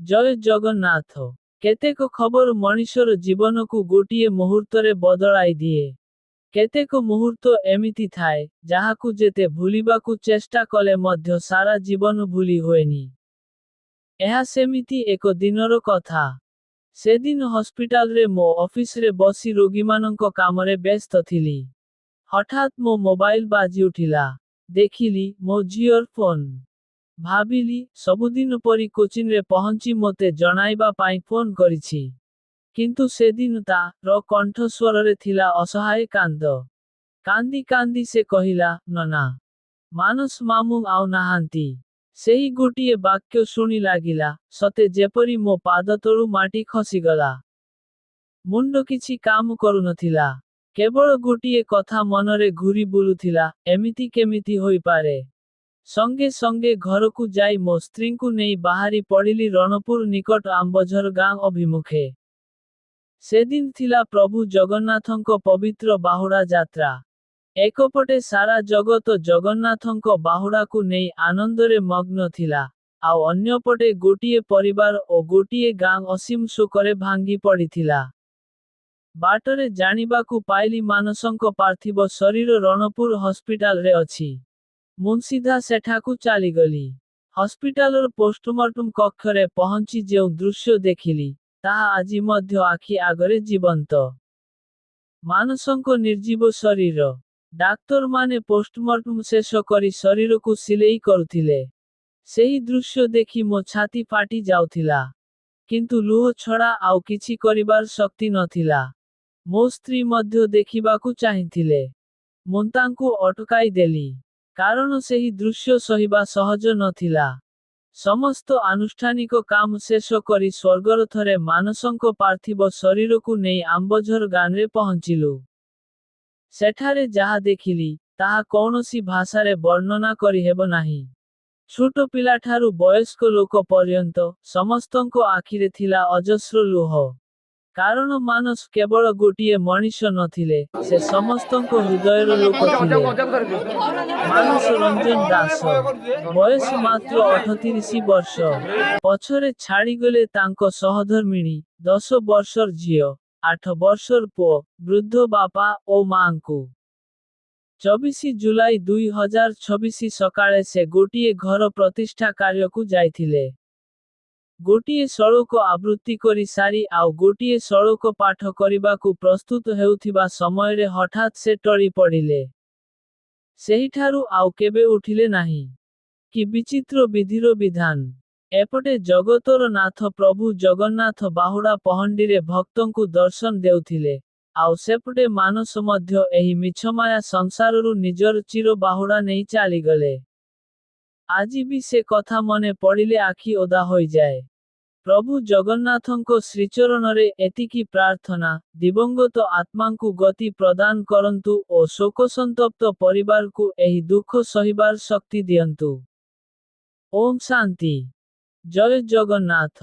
ଜୟ ଜଗନ୍ନାଥ। କେତେକ ଖବର ମଣିଷର ଜୀବନକୁ ଗୋଟିଏ ମୁହୂର୍ତ୍ତରେ ବଦଳାଇ ଦିଏ। କେତେକ ମୁହୂର୍ତ୍ତ ଏମିତି ଥାଏ, ଯାହାକୁ ଯେତେ ଭୁଲିବାକୁ ଚେଷ୍ଟା କଲେ ମଧ୍ୟ ସାରା ଜୀବନ ଭୁଲି ହୁଏନି। ଏହା ସେମିତି ଏକ ଦିନର କଥା। ସେଦିନ ହସ୍ପିଟାଲରେ ମୋ ଅଫିସରେ ବସି ରୋଗୀମାନଙ୍କ କାମରେ ବ୍ୟସ୍ତ ଥିଲି। ହଠାତ୍ ମୋ ମୋବାଇଲ ବାଜି ଉଠିଲା। ଦେଖିଲି, ମୋ ଝିଅର ଫୋନ୍। ଭାବିଲି, ସବୁଦିନ ପରି କୋଚିଂରେ ପହଞ୍ଚି ମୋତେ ଜଣାଇବା ପାଇଁ ଫୋନ୍ କରିଛି। କିନ୍ତୁ ସେଦିନ ତାର କଣ୍ଠସ୍ୱରରେ ଥିଲା ଅସହାୟ କାନ୍ଦ। କାନ୍ଦି କାନ୍ଦି ସେ କହିଲା, "ନନା, ମାନସ ମାମୁଁ ଆଉ ନାହାନ୍ତି।" ସେହି ଗୋଟିଏ ବାକ୍ୟ ଶୁଣି ଲାଗିଲା, ସତେ ଯେପରି ମୋ ପାଦତଳୁ ମାଟି ଖସିଗଲା। ମୁଣ୍ଡ କିଛି କାମ କରୁନଥିଲା। କେବଳ ଗୋଟିଏ କଥା ମନରେ ଘୂରି ବୁଲୁଥିଲା, ଏମିତି କେମିତି ହୋଇପାରେ? ସଙ୍ଗେ ସଙ୍ଗେ ଘରକୁ ଯାଇ ମୋ ସ୍ତ୍ରୀଙ୍କୁ ନେଇ ବାହାରି ପଡ଼ିଲି ରଣପୁର ନିକଟ ଆମ୍ବଝର ଗାଁ ଅଭିମୁଖେ। ସେଦିନ ଥିଲା ପ୍ରଭୁ ଜଗନ୍ନାଥଙ୍କ ପବିତ୍ର ବାହୁଡ଼ା ଯାତ୍ରା। ଏକପଟେ ସାରା ଜଗତ ଜଗନ୍ନାଥଙ୍କ ବାହୁଡ଼ାକୁ ନେଇ ଆନନ୍ଦରେ ମଗ୍ନ ଥିଲା, ଆଉ ଅନ୍ୟପଟେ ଗୋଟିଏ ପରିବାର ଓ ଗୋଟିଏ ଗାଁ ଅସୀମ ଶୋକରେ ଭାଙ୍ଗି ପଡ଼ିଥିଲା। ବାଟରେ ଜାଣିବାକୁ ପାଇଲି, ମାନସଙ୍କ ପାର୍ଥିବ ଶରୀର ରଣପୁର ହସ୍ପିଟାଲରେ ଅଛି। ମୁଁ ସିଧା ସେଠାକୁ ଚାଲିଗଲି। ହସ୍ପିଟାଲର ପୋଷ୍ଟମର୍ଟମ କକ୍ଷରେ ପହଞ୍ଚି ଯେଉଁ ଦୃଶ୍ୟ ଦେଖିଲି, ତାହା ଆଜି ମଧ୍ୟ ଆଖି ଆଗରେ ଜୀବନ୍ତ। ମାନସଙ୍କ ନିର୍ଜୀବ ଶରୀର। ଡାକ୍ତରମାନେ ପୋଷ୍ଟମର୍ଟମ ଶେଷ କରି ଶରୀରକୁ ସିଲେଇ କରୁଥିଲେ। ସେହି ଦୃଶ୍ୟ ଦେଖି ମୋ ଛାତି ଫାଟି ଯାଉଥିଲା। କିନ୍ତୁ ଲୁହ ଛଡ଼ା ଆଉ କିଛି କରିବାର ଶକ୍ତି ନଥିଲା। ମୋ ସ୍ତ୍ରୀ ମଧ୍ୟ ଦେଖିବାକୁ ଚାହିଁଥିଲେ। ମୁଁ ତାଙ୍କୁ ଅଟକାଇ ଦେଲି। କାରଣ ସେହି ଦୃଶ୍ୟ ସହିବା ସହଜ ନଥିଲା। ସମସ୍ତ ଆନୁଷ୍ଠାନିକ କାମ ଶେଷ କରି ସ୍ୱର୍ଗରଥରେ ମାନସଙ୍କ ପାର୍ଥିବ ଶରୀରକୁ ନେଇ ଆମ୍ବଝର ଗାଁରେ ପହଞ୍ଚିଲୁ। ସେଠାରେ ଯାହା ଦେଖିଲି, ତାହା କୌଣସି ଭାଷାରେ ବର୍ଣ୍ଣନା କରିହେବ ନାହିଁ। ଛୋଟ ପିଲାଠାରୁ ବୟସ୍କ ଲୋକ ପର୍ଯ୍ୟନ୍ତ ସମସ୍ତଙ୍କ ଆଖିରେ ଥିଲା ଅଜସ୍ର ଲୁହ। କାରଣ ମାନସ କେବଳ ଗୋଟିଏ ମଣିଷ ନଥିଲେ, ସେ ସମସ୍ତଙ୍କ ହୃଦୟର ଲୋକ ଥିଲେ। ମାନସ ରଞ୍ଜନ ଦାସ। ବୟସ ମାତ୍ର 38 ବର୍ଷ। ପଛରେ ଛାଡ଼ିଗଲେ ତାଙ୍କ ସହଧର୍ମିଣୀ, 10 ବର୍ଷର ଝିଅ, 8 ବର୍ଷର ପୁଅ, ବୃଦ୍ଧ ବାପା ଓ ମାଆଙ୍କୁ। 24 ଜୁଲାଇ 2026 ସକାଳେ ସେ ଗୋଟିଏ ଘର ପ୍ରତିଷ୍ଠା କାର୍ଯ୍ୟକୁ ଯାଇଥିଲେ। ଗୋଟିଏ ଶ୍ଳୋକ ଆବୃତ୍ତି କରି ସାରି ଆଉ ଗୋଟିଏ ଶ୍ଳୋକ ପାଠ କରିବାକୁ ପ୍ରସ୍ତୁତ ହେଉଥିବା ସମୟରେ ହଠାତ୍ ସେ ଟଳି ପଡ଼ିଲେ। ସେହିଠାରୁ ଆଉ କେବେ ଉଠିଲେ ନାହିଁ। କି ବିଚିତ୍ର ବିଧିର ବିଧାନ! ଏପଟେ ଜଗତର ନାଥ ପ୍ରଭୁ ଜଗନ୍ନାଥ ବାହୁଡ଼ା ପହଣ୍ଡିରେ ଭକ୍ତଙ୍କୁ ଦର୍ଶନ ଦେଉଥିଲେ, ଆଉ ସେପଟେ ମାନସ ମଧ୍ୟ ଏହି ମିଛମାୟା ସଂସାରରୁ ନିଜର ଚିର ବାହୁଡ଼ା ନେଇ ଚାଲିଗଲେ। ଆଜି ବି ସେ କଥା ମନେ ପଡ଼ିଲେ ଆଖି ଓଦା ହୋଇଯାଏ। ପ୍ରଭୁ ଜଗନ୍ନାଥଙ୍କ ଶ୍ରୀଚରଣରେ ଏତିକି ପ୍ରାର୍ଥନା, ଦିବଙ୍ଗତ ଆତ୍ମାଙ୍କୁ ଗତି ପ୍ରଦାନ କରନ୍ତୁ ଓ ଶୋକସନ୍ତପ୍ତ ପରିବାରକୁ ଏହି ଦୁଃଖ ସହିବାର ଶକ୍ତି ଦିଅନ୍ତୁ। ଓମ୍ ଶାନ୍ତି। ଜୟ ଜଗନ୍ନାଥ।